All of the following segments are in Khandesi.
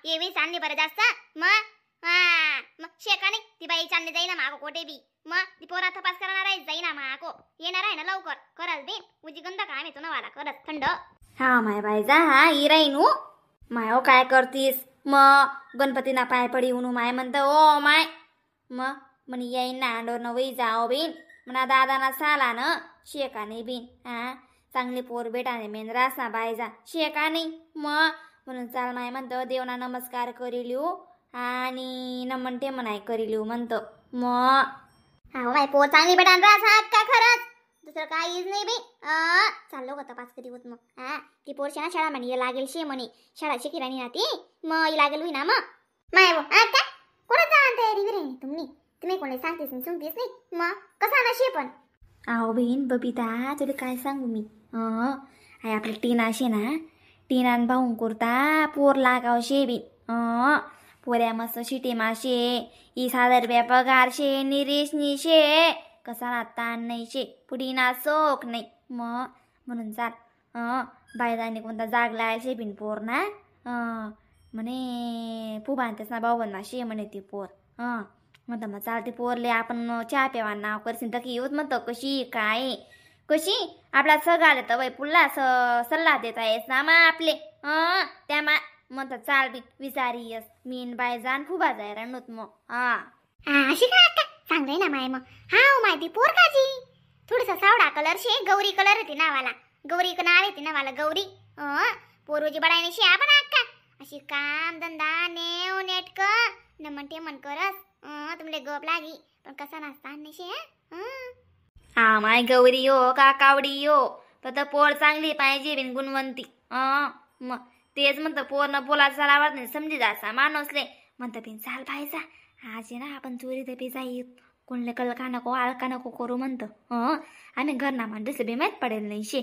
ये चालणी बरं जास्त मग हा मग शेका नाही ती बाई चालली जाईना मागो कोठे बी. मग ती पोरा तपास करणार आहे जाईना मागो येणार आहे ना लवकर खरंच बी उजी गंध काय येतो ना वाला खरंच थंड. हा माय बाई जा हा इराईनू माय ओ काय करतीस मग गणपतीना पाय पडी उनू माय म्हणतं ओ my मग म्हणे येईन ना अंडोर न जाओ बिन म्हणा दादाना साला न शेका नाही बिन हा चांगली पोर बेटाने मेन रास ना बाय जा शेका नाही मग म्हणून चाल माय म्हणतं देवना नमस्कार करी लिहू आणि नमन ते म्हणाय करी लिहू म्हणतं मग. हा माय पोर चांगली बेटान रास हा का खरंच दुसरं काहीच नाही बी. चाललो का तपास करी होत मग हा ती पोरशा ना शाळा म्हणे लागेल शे म्हणे शाळा शिकी राणी ना ती मग लागेल होई ना मग माय हा का कोणा जा तयारी बिरी तुम्ही तुम्ही कोणी सांगतेस नाही सुंगतेस नाही मग कसा ना शे पण. अहो बहीण बबिता तुला काय सांगू मी आई आपली टीना शे ना टीनान भाऊन कुर्ता पोर लागाव शे बी पोऱ्या मस्त शिटी माशे 20,000 रुपया पगार शे निरेश नि शे कसा ना ताण नाही शे पुढी ना सोक नाही मग म्हणून चाल बायदाने कोणता जागला शे बिन पोर ना म्हणे फुबांतेच ना भाऊ शे म्हणे ती पोर म्हणतं मग चालते पोरले आपण चहा प्यावा नाव करशील तर की येऊच म्हणतं कशी काय कशी आपला सगाले तर वय पुल्ला सल्ला देता येस ना मा आपले त्या मा म्हणतं चाल बी विचारी यस मीन बाय जाण फुबा जाय रणूत मग. हा अशी का अक्का चांगलं आहे ना माय मग. हा माहिती पोर काजी थोडस सावडा कलर शे गौरी कलर येते नावाला गौरी नाव येते नावाला गौरी पोरोजी बडायने शे आपण अक्का अशी काम धंदा नेव नेटक न म्हणते मन करस तुमले गप लागी पण कसा नाचता नाही शे. हा माय गौरी हो का कावडी हो फक्त पोर चांगली पाहिजे बिन गुणवंती मग तेच म्हणतं पोर न बोलायचा आवडत नाही समजी जासा माणूसले म्हणतं बिन चाल पाहिजा आज आहे ना आपण चोरी दबी जाई कोणले कल का नको आळका नको करू म्हणतं आम्ही घरना म्हणतेच बी माहीत पडेल नाही शे.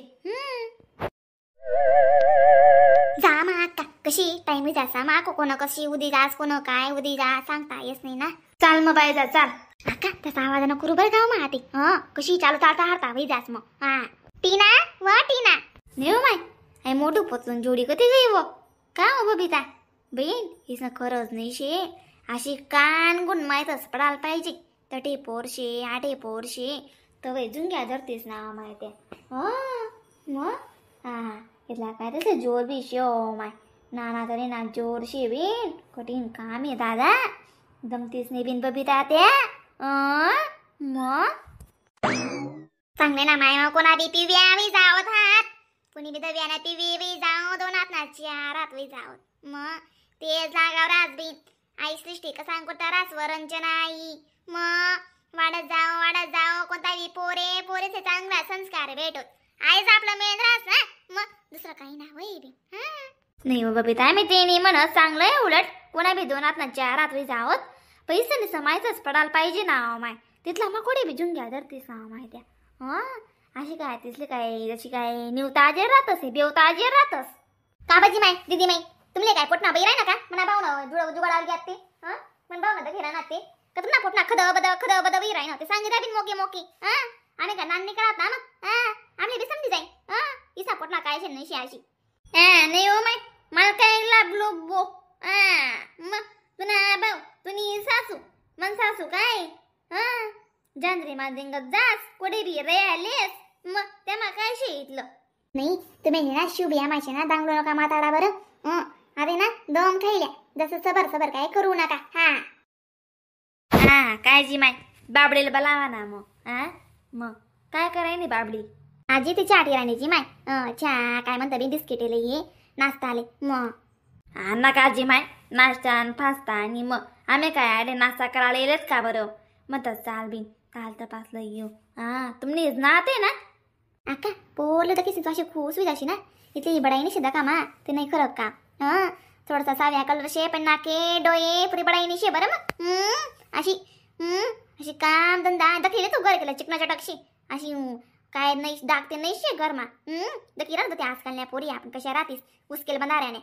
जा मा अक्का कशी टाइम जासा मा कोण कशी उदी जास कोण काय उदी जा सांगता येस नाही ना. चाल मग बाई जा चाल अक्का तसा आवाज नको करू बरं गाव मा ते कशी चालू चालता हारता वही जास मग. हा टीना व टीना नाही हो माय आई मोठू पोचून जोडी कधी गई वो का हो बबिता बहीण हिच ना खरंच नाही शे अशी कान गुण माहीतच पडायला पाहिजे तटे पोरशे आठे पोरशे तवे जुंग्या धरतीस ना माहिती मग हा इथला काय तसं जोर बी शे हो माय नाना तरी ना जोर शे बिन कठीण काम आहे दादा दमतीस नाही बिन बबिता त्या मग चांगले ना माय कोणा बी पिव्या बी जावत हात कोणी बी दव्याना पिवी बी जाओ दोन हात ना चार हात बी जावत मग तेच लागाव रास बी आई सृष्टी कसा कोणता रास वरंचना आई मग वाढत जाओ वाढत जाओ कोणता बी पोरे पोरेचे चांगला संस्कार भेटत आईच आपला मेन रास ना मग दुसरं काही ना होई बी. नाही बाबा बबिता मी ते नाही म्हणत चांगलं आहे उलट कोणा बी दोन हात ना चार हात बी जावत पैसे समायचंच पडायला पाहिजे ना माय तिथला मग कोणी बी जुंग्या धरतीस ना माहित्या अशी काय तिथली काय जशी काय निवताजे राहतस बेवताजे राहतस का बाजी माय दीदी माई तुमले काय पोटना बाई राय ना का मना भाऊ ना जुळ जुगाडावर घ्यात ते हा मन भाऊ ना दघेरा ना ते का तुमना पोटना खद बद खद बद we राय ना ते सांगितलं बिन मोके मोके हा आम्ही का नान निकळत ना मग हा आम्ही बी समजी जाई हा इसा पोटना काय शे नाही अशी नाही हो माय मला काय लाभलो बो मग तुना भाऊ तुनी सासू मन सासू काय हा जांजरी माजिंगत जास कोडे बी रे आलेस मग त्या काय शे इथलं नाही तुम्ही ना शुभिया माशे ना दांगलो नका माताडा बरं अरे ना दम खाईल्या जसं सबर सबर काय करू नका. हा हा काय जी माय बाबडीला बलावा ना मग हा मग काय कराय नाही बाबडी आजी ती चहा राणीची माय चहा काय म्हणता बी बिस्किट ये नाश्ता आले मग हा नका आजी माय नाश्ता आणि फास्ता आणि मग आम्ही काय आडे नाश्ता करायला येलेच का बरं म्हणतात चाल बिन काल तपासलं येऊ हा तुम्ही नाते ना अक्का पोरलं तर किसी अशी खुश होई जाशी ना इथली बडाई नाही शिदा कामा ते नाही खरं का हा थोडासा साव्या कलर शे पण नाके डोळे पुरी बडाई नाही शे बरं मग अशी अशी काम धंदा दखी तू घर केलं चिकना चटकशी अशी काय नाही दाखते नाही शे घरमा दखी राहत ते आजकाल नाही पोरी आपण कशा राहतीस उसकेल बंधाऱ्याने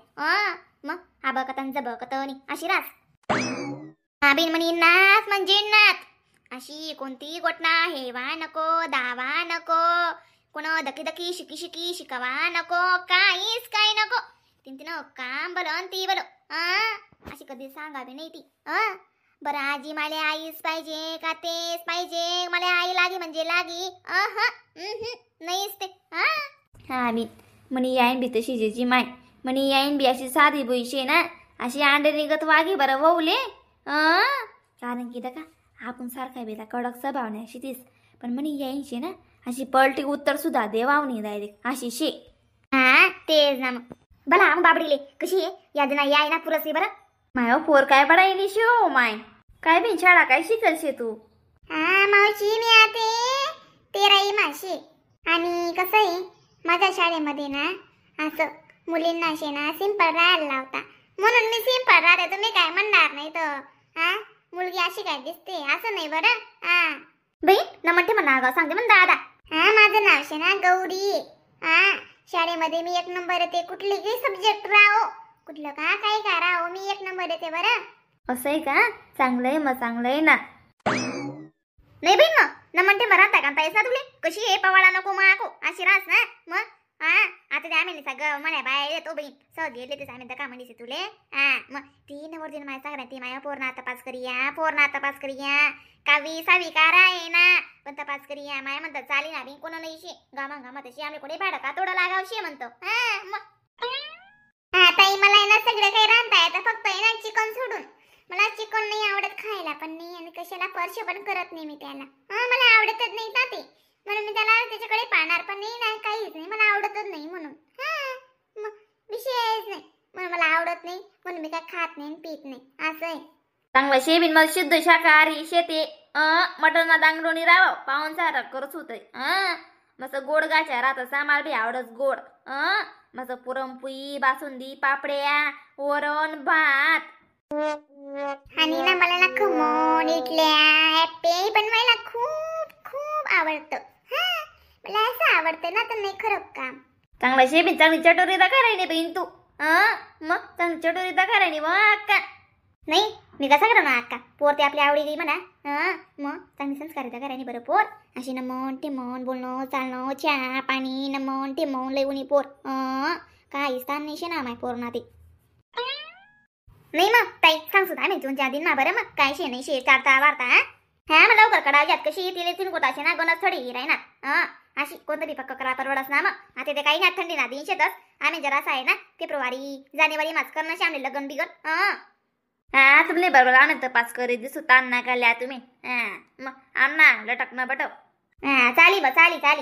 मग हा बकत जबकत नाही अशी रास हा बिन म्हणी नाच म्हणजे नाच अशी कोणती गोटना हेवा नको दावा नको कोण दकी दकी शिकी शिकी शिकवा नको काहीच काही नको तीन तीन काम बलो आणि ती बलो. अशी कधी सांगावी नाही ती. बरं आजी मला आईच पाहिजे का तेच पाहिजे, मला आई लागी म्हणजे लागी. अह नाहीच ते. हा हा मी म्हणी याईन बी तशी जेजी माय, म्हणी याईन बी अशी साधी बुईशे ना, अशी अंडे निघत वागी बरं ववले. कारण की का आपण सारखा बेला कडक स्वभाव नाही अशी तीस, पण म्हणी याईनशे ना अशी पलटी उत्तर सुद्धा देवावणी डायरेक्ट अशी शे. हा तेच ना मग. भला मग बाबडीले कशी आहे यादना याय ना पुरसली बरं. माय पोर काय बडाईली शे हो माय, काय बिन शाळा काय शिकल शे तू? हा मावशी मी आते 13 माशी. आणि कसं आहे माझ्या शाळेमध्ये ना असं मुलींना शे ना सिंपल राहायला लावता, म्हणून मी सिंपल राहते. तुम्ही काय म्हणणार नाही तर हा मुलगी अशी काय दिसते असं नाही बरं. हा बाई न म्हणते म्हणा अगं सांगते म्हण दादा. हा माझं नाव शे ना गौरी. हा शाळेमध्ये मी 1 नंबर येते, कुठले काही सब्जेक्ट राहो कुठलं का काही का राहो मी 1 नंबर येते बरं. असं आहे का? चांगलं आहे मग, चांगलं आहे ना. नाही बाई मग न म्हणते मग राहता का पाहिजे ना तुले कशी आहे पवाडा नको माको अशी राहस ना मग. हा आता त्या आम्ही सगळं म्हणे बाहेर येतो बाई सहज गेले ते आम्ही का म्हणीसे तुले. हा मग 3 वर दिन माझ्या सांगणार ती माया पोरणा तपास करिया पोरणा तपास करिया कावी सावी का आहे ना पण तपास करिया. माया म्हणतात चाली ना बी कोणा नाही शे गामा गामा तशी आम्ही कोणी भाडं का तोडं लागावशे म्हणतो. हा मग हा ताई मला आहे ना सगळं काही रांधता येतं, फक्त आहे ना चिकन सोडून. मला चिकन नाही आवडत खायला पण नाही, आणि कशाला स्पर्श पण करत नाही मी त्याला. हा मला आवडतच नाही ना ते, म्हणून मी त्याला त्याच्याकडे पाहणार पण नाही ना काहीच नाही, मला आवडतच नाही म्हणून. हा मग विषयच नाही, म्हणून मला आवडत नाही म्हणून मी काय खात नाही पित नाही असं आहे. चांगलं शेबीन मला शुद्ध शाकाहारी शेते मटण ना दांगडोणी राव पाहून सारा करत होतोय. मस्त गोड गाच्या राहत सामाल बी आवडत गोड. मस्त पुरणपोळी बासुंदी पापड्या वरण भात. आणि ना मला ना खमण इडल्या ॲपे बनवायला खूप खूप आवडतं. हा मला असं आवडतं ना तर नाही खरं काम. चांगला शेबीन चांगली चटोरी दाखवायला बहीण तू. मग चांगली चटोरी दाखवायला मग अक्का. नाही मी कसा करा ना अक्का पोर ते आपली आवडी गई म्हणा. मग चांगली संस्कार करायला बरं पोर अशी नमन टिमन बोलणं चालणं चहा पाणी नमन टिमन लय उनी पोर. काही स्थान नाही शे ना माय पोर ना ते. नाही मग ताई सांग सुद्धा मी तुमच्या आधी ना बरं मग काय शे नाही शे चारता वारता. हा मग लवकर कडावल्यात कशी तिले तीन कोटाशे ना गणस थोडी राही ना. अशी कोणतं बी पक्क करा परवडस ना मग. आता ते काही नाही थंडी ना दिन शेतच आम्ही जरासं आहे ना फेब्रुवारी जानेवारी माच करणं आमले लगन बिगन. हा तुमले बरोबर आम्ही तपास करी दिसू ताण ना काल्या तुम्ही. हा मग आमना लटक ना बटव. हा चाली बा चाली चाली.